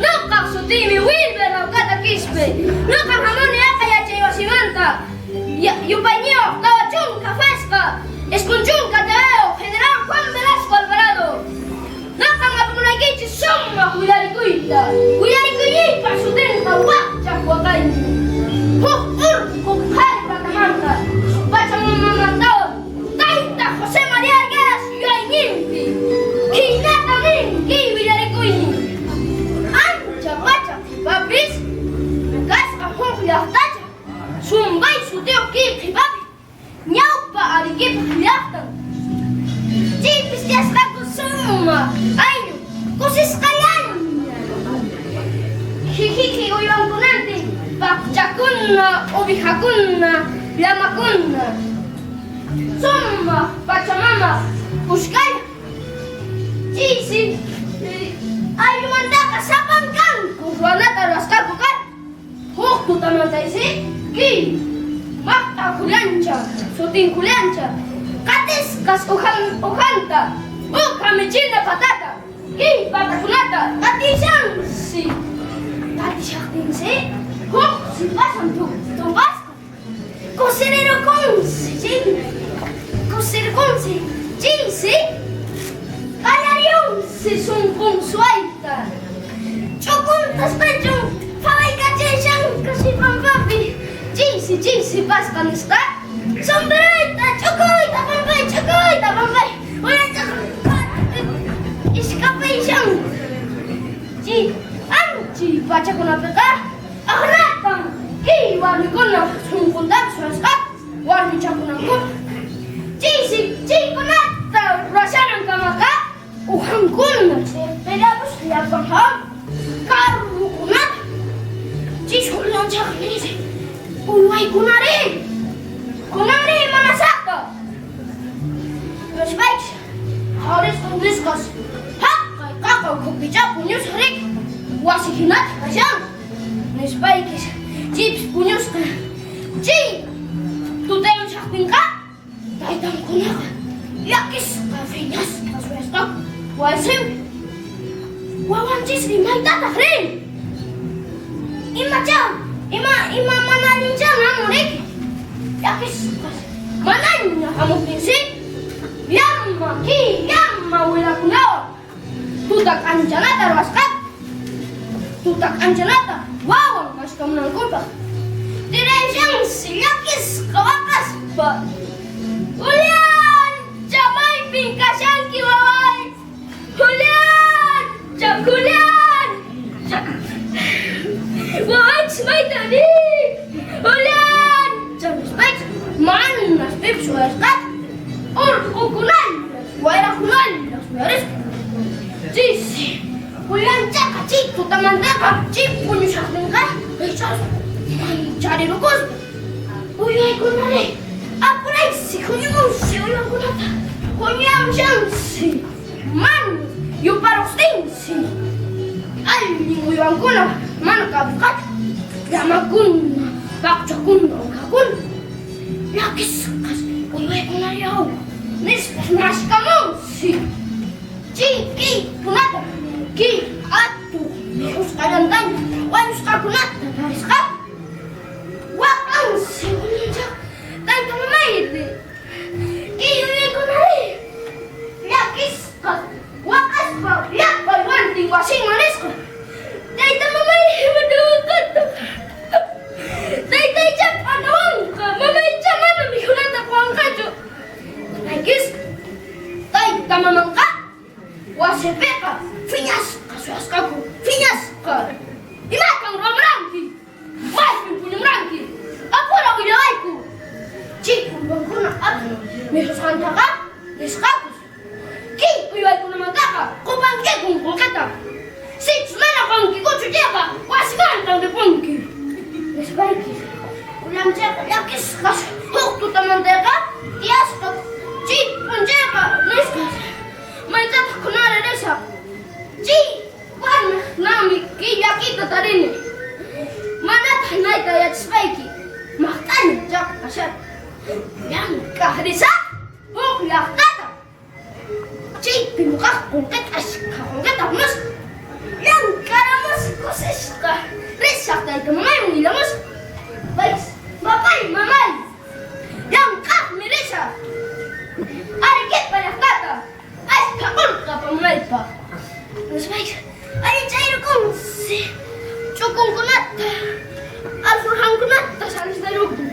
Nuqaq sutiymi Wilber Laucata Quispe. Nuqan hamuni aqa yachaywasimanta. Yupayniyuq 40 fasqa, 90 TVO, General Juan Velasco Alvarado. Nuqan apamunaykichis sumaq willarikuyta. Willarikuyniypa sutinqa wakchaq waqaynin. Huk urqu qhari patamanta, Pachamamamantawan Tayta José María Arguedas yuyayninpi. Khaynata nin kay willarikuynin. Ancha pacha qhipapis kasqa huk llaqtacha Sumbay sutiyuq kay qhipapi ñawpa Arequipaq llaqtan. Chaypis tiyasqaku sumaq ayllu kusisqallaña. Jijiji uywankunantin paquchakuna, ovejakuna, llamakuna. Sumaq Pachamama kuskalla. Chaysi ayllumantaqa sapankanku ruwanata ruwasqaku karqa. Huk tutamantaysi kay maqt'a Juliancha, sutin Juliancha, qatisqas ujanta, ukha michina patata, kay patakunata qatishansi. Qatishaqtinsi huk sipasan tupasqa. Kusirirukunsi chay, kusirikunsi chaysi qallariyunsi sunqun suwayta. Ch'ukuntas pachun phawaykachashanqa sipanpapi. Chaysi chay sipasqa nisqa, Sombrerayta ch'ukuyta pampay, ch'ukuyta pampay, uranchaqa iskapayashanku. Chay anchi pachakunapiqa aqratan kay warmikuna sunquntapas ruwasqaku warmichakunankupaq. Chaysi chaykunata ruwashanankamaqa ujankuna ch'irpirapus llapan hawan carrokunata. Chay Julianchaqa niysi, Uywaykunari, kunanri imanasaqtaq? Nispaychis qhawarisqa nisqas, Haqay qaqa ukhupichá puñusaq riki, wasi hinataq kashan, nispaykis chaypis puñusqa. Chay tutayushaqtinqa taytankunaqa llakisqa phiñasqa suyasqaku wasinpi. Wawanchisri maytataq rin? Imachá, ima ima mana allinchá hamun riki? Llakisqas manaña hamuqtinsi llama kiy llama abuelakunawan tuta k'anchanata ruwasqaku. Tuta k'anchanata wawan mashkamunankupaq. Tirayshansi llakisqa waqaspa. Juliancha, maypin kashanki waway? Juliancha, Juliancha. Wawanchis mayta rin? Juliancha nispaychis manas pipis uyasqachu. Urqukunallas, wayrakunallas uyarisqa. Chaysi Julianchaqa chay tutamantaqa chay puñushaqtinqa richasqa mancharirukuspa. Uywaykunari apuraysi huñumunsi uywankunata huñuyamushansi mana yuparuqtinsi allin uywankuna mana kapusqachu llamakuna paquchakuna ovejakuna llakisqas uywaykunari aw nispas maskamunsi chay kaykunata kay atuq mikhusqallantaña wañusqakunata tarisqaku. Waqansi Julianchaqa tayta mamayri kay uyaykunari llakisqa waqaspa llapa uywantin wasinman risqa. Tayta mamayri imatawanqataq? Taytaychá p'anawanqa, mamaychá mana mikhunata quwanqachu. Llakisqa tayta mamanqa wasipiqa phiñasqa suyasqaku, phiñasqa. Imatan ruwamuranki? Maypin puñumuranki? Apura willawayku. Chay uywankuna atuq mikhusqantaqa nisqakus. Kay uywaykunamantaqa qupankikun qullqita. Sichus mana qunkikuchu chayqa wasimantan ripunki. Nispaykis Julianchaqa llakisqas huk tutamantaqa tiyasqa chay p'unchayqa nisqas maytataq kunanri risaq. Chay warmiq nami kay llakiyta tarini. Manataq nayta yachaspayki maqt'aña chaqa kasharqa. Llank'aq risaq huk llaqtata. Chaypi ñuqaqa qullqita ashkha qullqita apamusqa. Llank'aramusaq. Tayta mamaywan willamusaq. Paypis, Papay, mamay, llank'aqmi risaq Arequipa llaqtata askha qolqe apamunaypaq. Nispayki, allichayrukunsi ch'ukunkunata, alforjankunata salistarukun,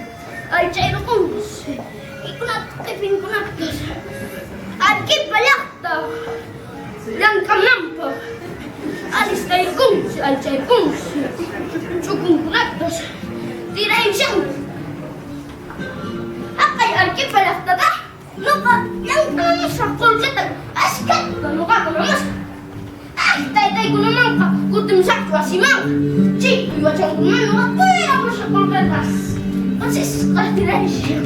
allichayrukunsi ikunata q'ipinkunata Arequipa llaqta llank'ananpaq alistayrukunsi, allichayrukunsi ch'ukunkunata tirayushanku. Haqay Arequipa llaqtata noqa llank'amusaq qolqeta askhata noqaqa mamasaq. Ay, taytaykunamanqa kutimusaqchu wasimanqa. Chay uywachankunaman noqa kuyapusaq qolqeta. Kusisqa tirayushan.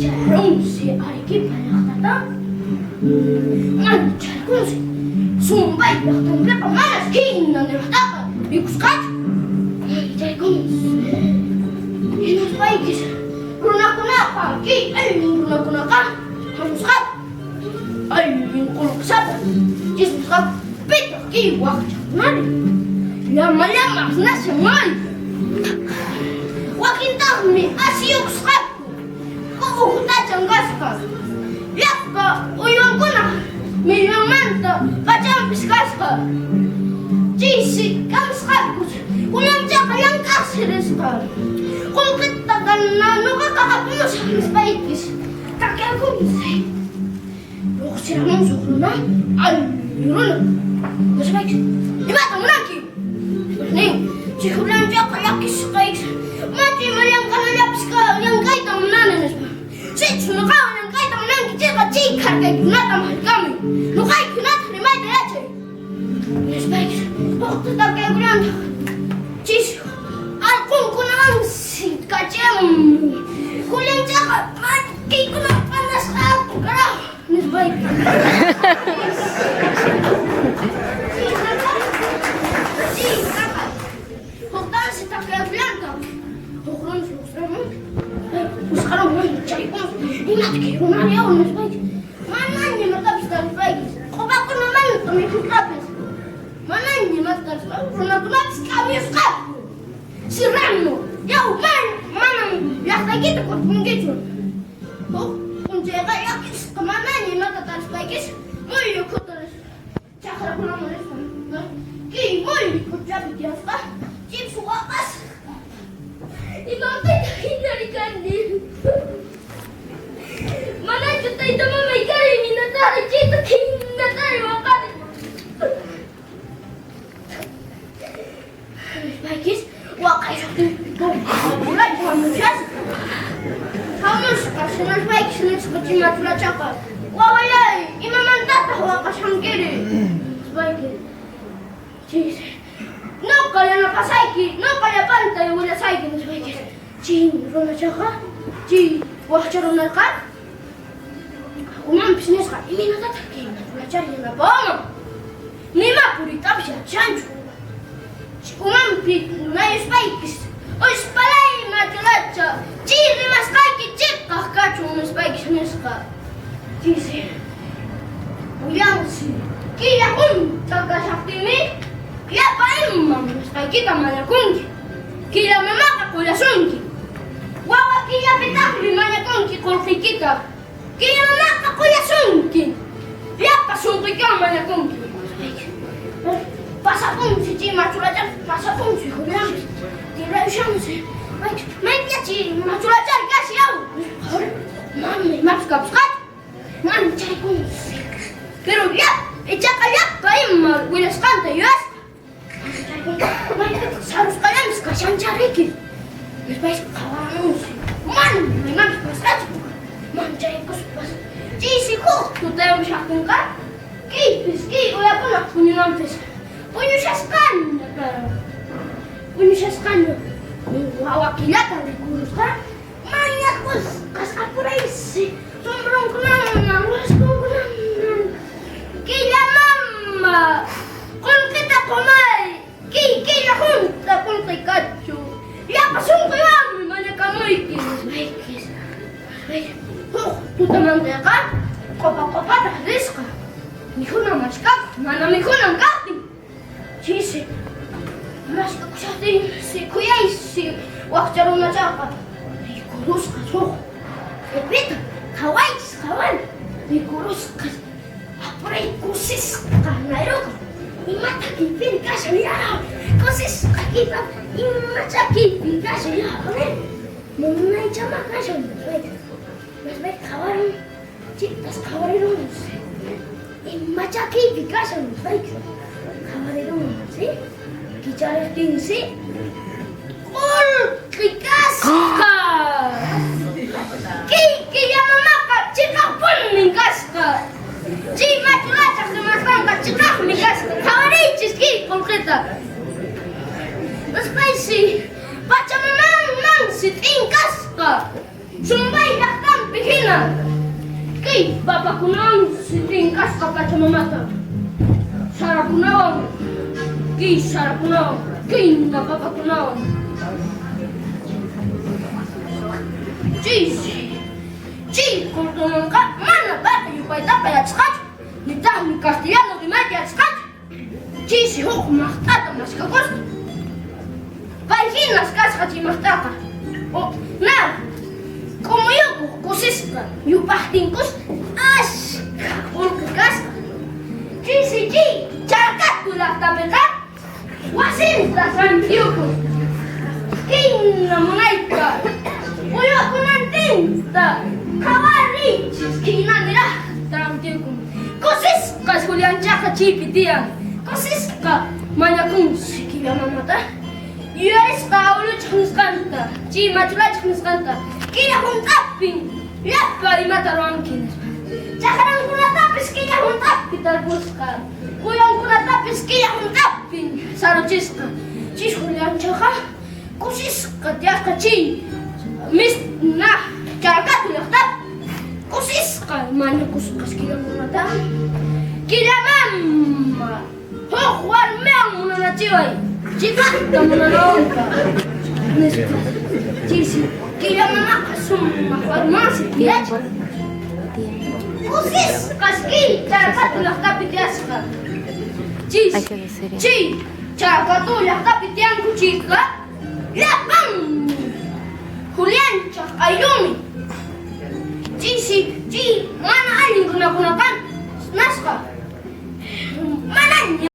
Chayarunsi Arequipa llaqtata mancharkunsi. Sumbay llaqtanpiqa manas hina niraqtaqa rikusqachu. Mancharkunsi. Hinaspaykis runakunaqa kay allin runakunaqa hamusqaku. Allin qolqesapa chismisqaku pitaq kay wakchakunari. Llama llama asnashan may. Wakintaqmi asiyukusqaku. Uqtachan kasqa. Llapa uywankunaq millwanmanta pachanpis kasqa. Chaysi k'amisqakus Kunanchaqa llank'aqsi risqa. Qolqetaqa noqaqa apamusaq nispaykis takyarqunsi. Lluqsiramunsi huk runa, allin runa. Nispaykis, imatan munanki? Nin, chay Julianchaqa llakisqaykis, machu ima llank'anallapis llank'ayta munani nispa. Sichus noqawan llank'ayta munanki chayqa chay kharkaykunata markamuy. Noqayku hinataq rimayta yachay. Nispaykis, huk takyaykunantaq chis alqonkunawansi kachamun. Julianchaqa makiykuna p'anasqaku carajo nispayki. Huktansi takyaykullantaq huk runas lluqsiramun. Usqarumun chaykun imata kay runari yaw nispayki. Manaña imatapis tarispayki q'upakunamanta mikhuytapis manaña imata tarispayki runakunapis k'amiyusqaku. Serrano, yaw manam llaqtaykita kutipunkichu. Huk p'unchayqa llakisqa manaña imata tarispaykis mullu ukhuta chakrakunaman rispa kay mullu ukhuchapi tiyasqa chipsi waqasqa. Imapitaq hinari kani? Manachu tayta mamay kani hinatari chayta hinatari waqani. Nispaychis waqayshaqtin hamushasqa. Hamusqa hinaspaychis nisqa chay machulachaqa wawallay imamantataq waqashankiri? Nispayki chaysi noqa yanapasayki noqa llapanta willasayki nispaychis chay runachaqa chay wakcha runaqa umanpis nisqa imaynatataq kay machulachari yanapawanman? Nima puriytapis yachanchu. Umanpi mayuspaykis, uspalay machulacha, chay rimasqayki chiqaq kachun nispaykis nisqa. Chaysi willansi, killa hunt'a kashaqtinmi llapa ima munasqaykita mañakunki, killa mamaqa qullasunki. Wawa killapitaqmi mañakunki qullqiykita. Killamaqa qullasunki, llapa sunquykiwan mañakunki. Pasapunsi chay machulachari, pasapunsi Julianpis, tirayushansi. Maypiña chay machulachari kashan yaw? Mana imapis kapusqachu, mana chaykunsi. Pero ichaqa llapa ima willasqanta yuyasqa. Maypitaq sarusqallanpis kashancha riki. Nispaysi qhawamunsi. Mana imamanpis pasqachu. Manchaykuspas. Chaysi huk tutayamushaqtinqa kaypis kay uyakunaq puñunanpis puñushasqaña karan. Puñushasqaña wawa killata rikurusqa mañakusqas apuraysi sombronkunaman ruwasqankunaman killa mama qullqita qumay kay killa hunt'a qullqi kachu llapa sunquywanmi mañakamuyki nispaykis huk tutamantaqa q'upa q'upataq risqa mikhunan mashkakuq mana mikhunan kaqtin. Chisi. Wakcha runachaqa rikurusqas huk q'ipita. Qhawaychis, qhawani. Rikurusqas apuray kusisqa nayrukun. Imata kaypiri kashan ya? Kusisqa kaypa imacha kaypi kashan ya? Munaychama kashan. Masbay qhawarin, chaytas qhawarirun. Imacha kaypi kashan nispayki qhawarirun, sí? Kichariqtinsi q'ulqi kasqa. Kiki llamamaqa chiqaqpunin kasqa. Chay machulachaq rimasqanqa chiqaqmi kasqa. Qhawariychis kay qulqita. Nispaysi pachamamanmansi t'inkasqa. Chumbay llaqtanpi hina kay papakunawansi t'inkasqa Pachamamata, sarakunawan, kay sarakunawan, kayna papakunawan. Chaysi, chay qurtumanqa mana payqa yupaytaqa yachasqachu, nitaqmi castellano rimayta yachasqachu. Chaysi huk maqt'ata maskhakusqa. Pay hinas kasqa chay maqt'aqa. Na, k'umuyukuq kusisqa yupaqtinkus askha qulqi kasqa. Chaysi chay Charcatu llaqtapiqa wasinta rantiyukun. Kayna munayta uywakunantinta qhawariychis khaynaniraqta rantiyukun. Kusisqas Julianchaqa chaypi tiyan. Kusisqa mañakunsi killa mamata. Yuyarisqa awiluchaq nisqanta, chay machulachaq nisqanta, killa hunt'apin llapa imata ruwanki nispa. Chakrankunatapis killa hunt'api tarpusqa, uywankunatapis killa hunt'apin saruchisqa. Chay Julianchaqa kusisqa tiyasqa chay mis na Charcatu llaqtapi. Kusisqa mañakusqas killa mamata. Killa mama, huk warmiwan munanachiway, chiqaqta munanawanqa, nispa. Chaysi killa mamaqa sumaq warmiwansi tiyachin. Kusisqas kay Charcatu llaqtapi tiyasqa. Chaysi chay Charcatu llaqtapi tiyanku chayqa llapanmi Julianchaq ayllunmi. Chaysi chay mana allin runakunaqa nasqa. Manaña.